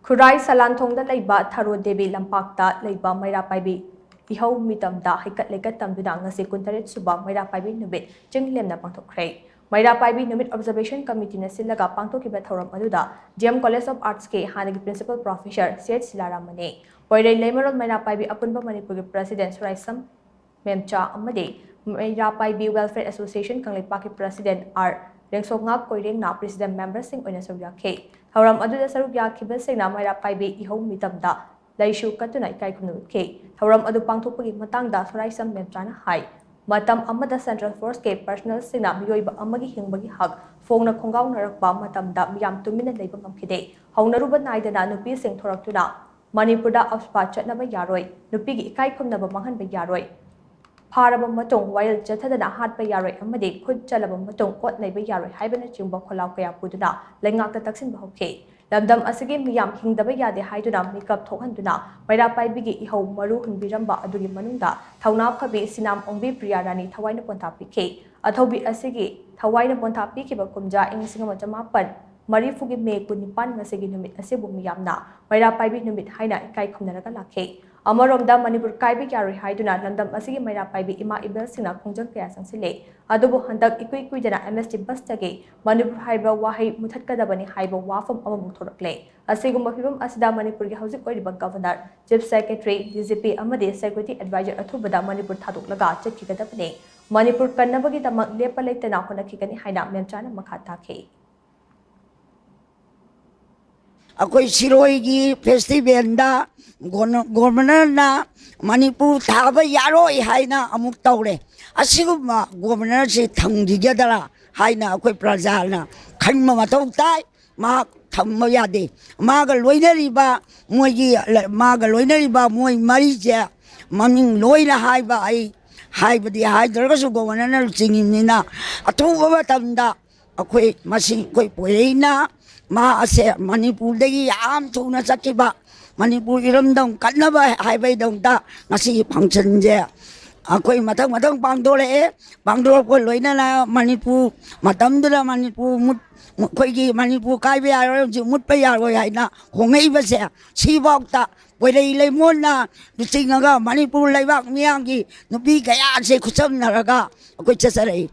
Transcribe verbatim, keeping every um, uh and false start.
ꯈꯨꯔꯥꯏ ꯁꯂꯥꯟꯊꯣꯡꯗ ꯂꯩꯕ ꯊꯔꯣ ꯗꯦꯕꯤ ꯂꯝꯄꯥꯛꯇ ꯂꯩꯕ ꯃꯩꯔꯥ ꯄꯥꯏꯕꯤ ꯏꯍꯧ ꯃꯤꯇꯝꯗ ꯍꯩꯀꯠ ꯂꯩꯀꯠ ꯇꯝꯗꯨꯅ ꯉꯁꯤ ꯀꯨꯟꯇꯔꯦꯠ ꯁꯨꯕ ꯃꯩꯔꯥ ꯄꯥꯏꯕꯤ ꯅꯨꯃꯤꯠ ꯆꯤꯡ ꯂꯦꯝꯅ ꯄꯥꯡꯊꯣꯛꯈ꯭ꯔꯦ꯫ ꯃꯩꯔꯥ ꯄꯥꯏꯕꯤ ꯅꯨꯃꯤꯠ Observation Committeeꯅ ꯁꯤꯜꯂꯒ ꯄꯥꯡꯊꯣꯛꯈꯤꯕ ꯊꯧꯔꯝ ꯑꯗꯨꯗ D M College of Artsꯀꯤ ꯍꯥꯟꯅꯒꯤ Principal Professor C H ꯁꯤꯂꯥꯔꯥꯃꯟꯅꯤ, ꯄꯣꯏꯔꯩ ꯂꯩꯃꯔꯣꯜ ꯃꯩꯔꯥ ꯄꯥꯏꯕꯤ ꯑꯄꯨꯟꯕ ꯃꯅꯤꯄꯨꯔꯒꯤ President ꯁꯨꯔꯥꯏꯁꯝ ꯃꯦꯝꯆꯥ ꯑꯃꯗꯤ ꯃꯩꯔꯥ ꯄꯥꯏꯕꯤ Welfare Association ꯀꯪꯂꯩꯄꯥꯛꯀꯤ President R ꯔꯦꯡꯁꯣꯉꯥꯛ ꯀꯣꯏꯔꯦꯡꯅ President memberꯁꯤꯡ ꯑꯣꯏꯅ ꯁꯔꯨꯛ ꯌꯥꯈꯤ꯫ ꯊꯧꯔꯝ ꯑꯗꯨꯗ ꯁꯔꯨꯛ ꯌꯥꯈꯤꯕꯁꯤꯡꯅ ꯃꯩꯔꯥ ꯄꯥꯏꯕꯤ ꯏꯍꯧ ꯃꯤꯇꯝꯗ ꯂꯩꯁꯨ ꯀꯠꯇꯨꯅ ꯏꯀꯥꯏ ꯈꯨꯝꯅꯕ ꯎꯠꯈꯤ꯫ ꯊꯧꯔꯝ ꯑꯗꯨ ꯄꯥꯡꯊꯣꯛꯄꯒꯤ ꯃꯇꯥꯡꯗ ꯁꯨꯔꯥꯏꯁꯝ ꯃꯦꯝꯆꯥꯅ ꯍꯥꯏ, ꯃꯇꯝ ꯑꯃꯗ Central Forceꯀꯤ personnelꯁꯤꯡꯅ ꯃꯤꯑꯣꯏꯕ ꯑꯃꯒꯤ ꯍꯤꯡꯕꯒꯤ ꯍꯛ ꯐꯣꯡꯅ ꯈꯣꯡꯒꯥꯎꯅꯔꯛꯄ ꯃꯇꯝꯗ ꯃꯤꯌꯥꯝ ꯇꯨꯃꯤꯟꯅ ꯂꯩꯕ ꯉꯝꯈꯤꯗꯦ꯫ ꯍꯧꯅꯔꯨꯕ ꯅꯥꯏꯗꯅ ꯅꯨꯄꯤꯁꯤꯡ ꯊꯣꯔꯛꯇꯨꯅ ꯃꯅꯤꯄꯨꯔꯗ ꯑꯐꯕ ꯆꯠꯅꯕ ꯌꯥꯔꯣꯏ, ꯅꯨꯄꯤꯒꯤ ꯏꯀꯥꯏ ꯈꯨꯝꯅꯕ ꯃꯥꯡꯍꯟꯕ ꯌꯥꯔꯣꯏ, ꯐꯥꯔꯕ ꯃꯇꯨꯡ ꯋꯥꯌꯦꯜ ꯆꯠꯊꯗꯅ ꯍꯥꯠꯄ ꯌꯥꯔꯣꯏ ꯑꯃꯗꯤ ꯈꯨꯠ ꯆꯜꯂꯕ ꯃꯇꯨꯡ ꯑꯣꯠ ꯅꯩꯕ ꯌꯥꯔꯣꯏ ꯍꯥꯏꯕꯅꯆꯤꯡꯕ ꯈꯣꯜꯂꯥꯎ ꯀꯌꯥ ꯄꯨꯗꯨꯅ ꯂꯩꯉꯥꯛꯇ ꯇꯛꯁꯤꯟꯕ ꯍꯧꯈꯤ꯫ ꯂꯝꯗꯝ ꯑꯁꯤꯒꯤ ꯃꯤꯌꯥꯝ ꯍꯤꯡꯗꯕ ꯌꯥꯗꯦ ꯍꯥꯏꯗꯨꯅ ꯃꯤꯀꯞ ꯊꯣꯛꯍꯟꯗꯨꯅ ꯃꯩꯔꯥ ꯄꯥꯏꯕꯤꯒꯤ ꯏꯍꯧ ꯃꯔꯨ ꯍꯨꯟꯕꯤꯔꯝꯕ ꯑꯗꯨꯒꯤ ꯃꯅꯨꯡꯗ ꯊꯧꯅꯥ ꯐꯕꯤ ꯁꯤꯅꯥꯝ ꯑꯣꯡꯕꯤ ꯄ꯭ꯔꯤꯌꯥ ꯔꯥꯅꯤ ꯊꯋꯥꯏꯅ ꯄꯣꯟꯊꯥ ꯄꯤꯈꯤ꯫ ꯑꯊꯧꯕꯤ ꯑꯁꯤꯒꯤ ꯊꯋꯥꯏꯅ ꯄꯣꯟꯊꯥ ꯄꯤꯈꯤꯕ ꯀꯨꯝꯖꯥ ꯏꯪ ꯂꯤꯁꯤꯡ ꯑꯃ ꯆꯃꯥꯄꯟ ꯃꯔꯤꯐꯨꯒꯤ ꯃꯦ ꯀꯨꯟꯅꯤꯄꯥꯟ ꯉꯁꯤꯒꯤ ꯅꯨꯃꯤꯠ ꯑꯁꯤꯕꯨ ꯃꯤꯌꯥꯝꯅ ꯃꯩꯔꯥ ꯄꯥꯏꯕꯤ ꯅꯨꯃꯤꯠ ꯍꯥꯏꯅ ꯏꯀꯥꯏ ꯈꯨꯝꯅꯔꯒ ꯂꯥꯛꯈꯤ꯫ ꯑꯃꯔꯣꯝꯗ ꯃꯅꯤꯄꯨꯔ ꯀꯥꯏꯕ ꯌꯥꯔꯣꯏ ꯍꯥꯏꯗꯨꯅ ꯂꯝꯗꯝ ꯑꯁꯤꯒꯤ ꯃꯩꯔꯥ ꯄꯥꯏꯕꯤ ꯏꯃꯥ ꯏꯕꯦꯜꯁꯤꯡꯅ ꯈꯣꯡꯖꯪ ꯀꯌꯥ ꯆꯪꯁꯤꯜꯂꯤ꯫ ꯑꯗꯨꯕꯨ ꯍꯟꯗꯛ ꯏꯀꯨꯏ ꯀꯨꯏꯗꯅ M S T busꯇꯒꯤ ꯃꯅꯤꯄꯨꯔ ꯍꯥꯏꯕ ꯋꯥꯍꯩ ꯃꯨꯊꯠꯀꯗꯕꯅꯤ ꯍꯥꯏꯕ ꯋꯥꯐꯝ ꯑꯃꯃꯨꯛ ꯊꯣꯔꯛꯂꯦ꯫ ꯑꯁꯤꯒꯨꯝꯕ ꯐꯤꯕꯝ ꯑꯁꯤꯗ ꯃꯅꯤꯄꯨꯔꯒꯤ ꯍꯧꯖꯤꯛ ꯑꯣꯏꯔꯤꯕ Governor, Chief Secretary, D G P ꯑꯃꯗꯤ Security Advisor ꯑꯊꯨꯕꯗ ꯃꯅꯤꯄꯨꯔ ꯊꯥꯗꯣꯛꯂꯒ ꯆꯠꯈꯤꯒꯗꯕꯅꯤ꯫ ꯃꯅꯤꯄꯨꯔ ꯀꯟꯅꯕꯒꯤꯗꯃꯛ ꯂꯦꯞꯄ ꯂꯩꯇꯅ ꯍꯣꯠꯅꯈꯤꯒꯅꯤ ꯍꯥꯏꯅ ꯃꯦꯝꯆꯥꯅ ꯃꯈꯥ ꯇꯥꯈꯤ꯫ ꯑꯩꯈꯣꯏ ꯁꯤꯔꯣꯏꯒꯤ festivalꯗ ꯒꯣꯅ-, Governorꯅ ꯃꯅꯤꯄꯨꯔ ꯊꯥꯕ ꯌꯥꯔꯣꯏ ꯍꯥꯏꯅ ꯑꯃꯨꯛ ꯇꯧꯔꯦ꯫ ꯑꯁꯤꯒꯨꯝꯕ Governorꯁꯤ ꯊꯝꯈꯤꯒꯗ꯭ꯔꯥ ꯍꯥꯏꯅ ꯑꯩꯈꯣꯏ ꯄ꯭ꯔꯖꯥꯅ ꯈꯟꯕ ꯃꯊꯧ ꯇꯥꯏ꯫ ꯃꯍꯥꯛ ꯊꯝꯕ ꯌꯥꯗꯦ꯫ ꯃꯥꯒ ꯂꯣꯏꯅꯔꯤꯕ ꯃꯣꯏꯒꯤ, ꯃꯥꯒ ꯂꯣꯏꯅꯔꯤꯕ ꯃꯣꯏ ꯃꯔꯤꯁꯦ ꯃꯃꯤꯡ ꯂꯣꯏꯅ ꯍꯥꯏꯕ ꯑꯩ ꯍꯥꯏꯕꯗꯤ ꯍꯥꯏꯗ꯭ꯔꯒꯁꯨ Governorꯅ ꯂꯨꯆꯤꯡꯉꯤꯕꯅꯤꯅ ꯑꯊꯨꯕ ꯃꯇꯝꯗ ꯑꯩꯈꯣꯏ ꯃꯁꯤ ꯑꯩꯈꯣꯏ ꯄꯣꯏꯔꯩꯅ ꯃꯥ ꯑꯁꯦ ꯃꯅꯤꯄꯨꯔꯗꯒꯤ ꯌꯥꯝ ꯊꯨꯅ ꯆꯠꯈꯤꯕ, ꯃꯅꯤꯄꯨꯔ ꯏꯔꯝꯗꯝ ꯀꯟꯅꯕ ꯍꯥꯏꯕꯩꯗꯃꯛꯇ ꯉꯁꯤꯒꯤ functionꯁꯦ ꯑꯩꯈꯣꯏ ꯃꯊꯪ ꯃꯊꯪ ꯄꯥꯡꯊꯣꯔꯛꯑꯦ꯫ ꯄꯥꯡꯊꯣꯔꯛꯄ ꯂꯣꯏꯅꯅ ꯃꯅꯤꯄꯨꯔ, ꯃꯇꯝꯗꯨꯗ ꯃꯅꯤꯄꯨꯔ ꯃꯨꯠ-, ꯑꯩꯈꯣꯏꯒꯤ ꯃꯅꯤꯄꯨꯔ ꯀꯥꯏꯕ ꯌꯥꯔꯣꯏ, ꯍꯧꯖꯤꯛ ꯃꯨꯠꯄ ꯌꯥꯔꯣꯏ ꯍꯥꯏꯅ ꯍꯣꯡꯉꯛꯏꯕꯁꯦ, ꯁꯤꯐꯥꯎꯗ ꯀꯣꯏꯔꯩ ꯂꯩꯃꯣꯟꯅ ꯂꯨꯆꯤꯡꯉꯒ ꯃꯅꯤꯄꯨꯔ ꯂꯩꯕꯥꯛ ꯃꯤꯌꯥꯝꯒꯤ ꯅꯨꯄꯤ ꯀꯌꯥꯁꯦ ꯈꯨꯠꯁꯝꯅꯔꯒ ꯑꯩꯈꯣꯏ ꯆꯠꯆꯔꯛꯏ꯫